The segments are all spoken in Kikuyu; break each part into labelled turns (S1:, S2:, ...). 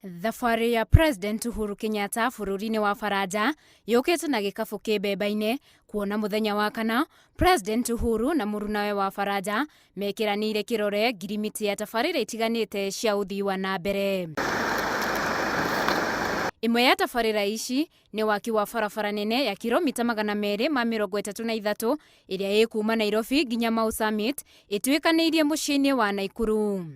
S1: Thabarĩ ya President Uhuru Kenyatta bũrũri-inĩ wa Faranja yũkĩte na gĩkabũ kĩ mbemba-inĩ kuona mũthenya wa kana President Uhuru na mũrunawe wa Faranja mekĩranĩire kĩrore ngirimiti ya tabarĩra itiganĩte cia ũthii wa na mbere. Ĩmwe ya tabarĩra ici nĩ waki wa barabara nene ya kiromita 233 ĩrĩa ĩkuuma Nairobi nginya Mau Summit ĩtuĩkanĩirie mũciĩ-inĩ wa Naikuru.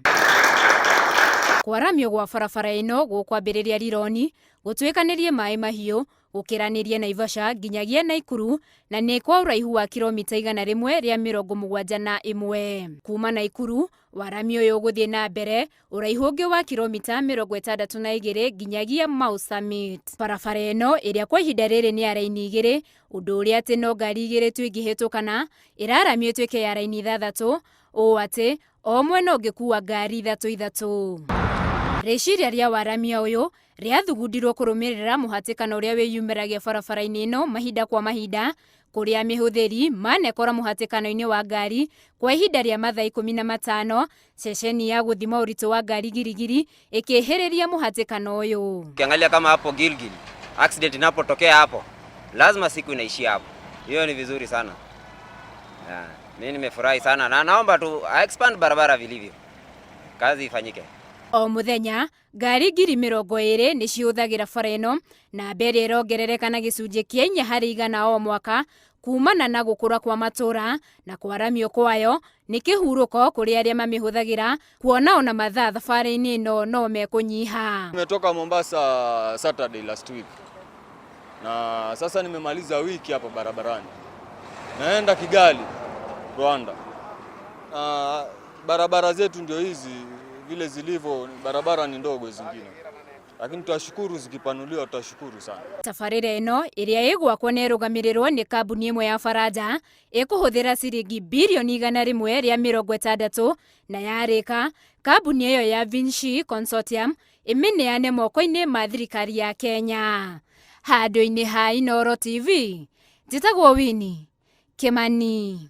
S1: Kwaramio gwa barabara ĩno gũkwambĩrĩria Rironi, gũtuĩkanĩrie Maĩ Mahiũ, gũkĩranĩrie Naivasha nginyagia Naikuru na nĩ kwa ũraihu wa kiromita 171. Kuuma Naikuru, warami ũyũ ũgũthiĩ na mbere ũraihu ũngĩ wa kiromita 62 nginyagia Mau Summit. Barabara ĩno ĩrĩa kwa ihinda rĩrĩ nĩ ya raini igĩrĩ, ũndũ ũrĩa atĩ no ngari igĩrĩ tu ingĩhĩtũkana, ĩraramio ĩtuĩke ya raini ithathatũ, ũũ atĩ o mwena ũngĩkuua ngari ithatũ ithatũ. Rĩciria rĩa waramia ũyũ rĩathugundirwo kũrũmĩrĩra mũhatĩkano ũrĩa wĩyumĩragia barabara-inĩ ĩno mahinda kwa mahinda, kũrĩa amĩhũthĩri manekora mũhatĩkano-inĩ wa ngari kwa ihinda rĩa mathaa 15, ceceni ya gũthima ũritũ wa ngari Girigiri ĩkĩhĩrĩria mũhatĩkano ũyũ.
S2: Ukiangalia kama hapo Gilgil, accident inapotokea hapo, lazima siku inaishia hapo. Hiyo ni vizuri sana. Yeah, mimi nimefurahi sana na naomba tu expand barabara vilivyo, kazi ifanyike.
S1: O mũthenya ngari 20,000 nĩ cihũthagĩra bara ĩno namba ĩrĩa ĩrongerereka na gĩcunjĩ kĩa 4% o mwaka kumana na gũkũra kwa matũra na kwaramio kwayo nĩ kĩhurũko kũrĩ arĩa mamĩhũthagĩra kuona ona mathaa thabarĩ-inĩ ĩno no mekũnyiha.
S3: Nimetoka Mombasa Saturday last week na sasa nimemaliza wiki hapa barabarani, naenda Kigali, Rwanda. Na barabara zetu ndio hizi vile zilivyo, barabara ni ndogo zingine, lakini tutashukuru zikipanuliwa, tutashukuru sana.
S1: Tabarĩra ĩno ĩrĩa ĩgwakwo na ĩrũgamĩrĩrwo nĩ kambuni ĩmwe ya Faranja ĩkũhũthĩra ciringi birioni 160 na yarĩka kambuni ĩyo ya Vinci Consortium ĩmĩneane moko-inĩ ma thirikari ya Kenya. Handũ-inĩ ha Inooro TV, njĩtagwo Winnie Kimani.